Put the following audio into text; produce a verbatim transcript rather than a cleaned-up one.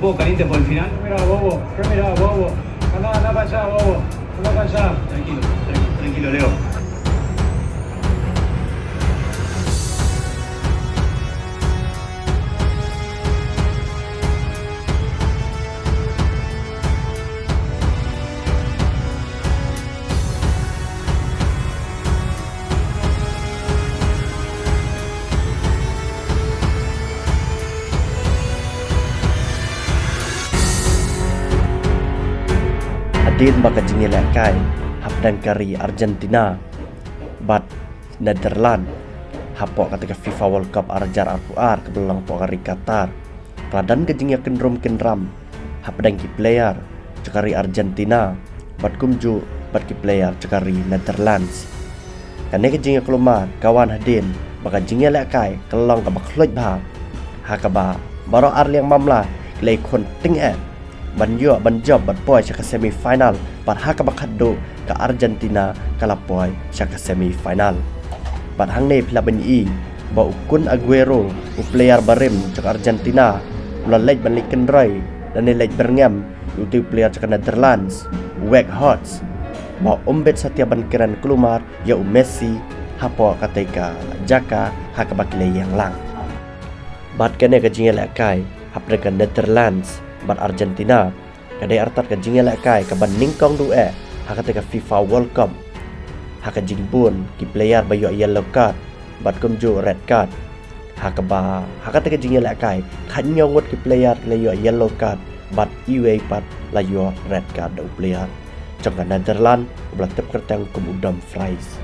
Bobo, caliente por el final. Primera, Bobo, primera, Bobo. Anda, anda para allá, Bobo. Anda para allá. Tranquilo, tranquilo, tranquilo, Leo. Hadien ba ka jingïalehkai hapdeng ka ri Argentina bad Netherlands hapoh kata ka FIFA World Cup ar hajar arphew ar kaba la long hapoh ka ri Qatar, ka la don ka jingïakynrum kynram hapdeng ki player jong ka ri Argentina bad kumjuh bad ki player jong ka ri Netherlands. Kane ka jingïakulmar ka wan hadien ba ka jingïalehkai ka la long kaba khluid bha, ha kaba baroh arliang mamla ki la ïakhun tyngeh ban ïoh ban jop bad poi sha ka semi final, bad ha kaba khatduh ka Argentina ka la poi sha ka semi final. Bad hangne phi lah ban ïohi ba u Kun Aguero, u player barim jong ka Argentina, u la leit ban leit kynroi lane leit byrngem ïa utei u player jong ka Netherlands, u Wout Weghorst, ba um bit satia ban kren kulmar ïa u Messi hapoh katei ka jaka ha kaba ki la ïeng lang. Bad kane ka jingïalehkai hapdeng ka Netherlands bad Argentina ka dei artat ka jingïalehkai kaba nyngkong duh eh ha katei ka FIFA World Cup, ha ka jingbun ki player ba ïoh yellow card bad kumjuh red card. Ha kaba ha katei ka jingïalehkai khathynñiew ngut ki player ki la ïoh yellow card bad uwei pat la ïoh red card da u player jong ka Netherlands uba la tip kyrteng kum u Dumfries.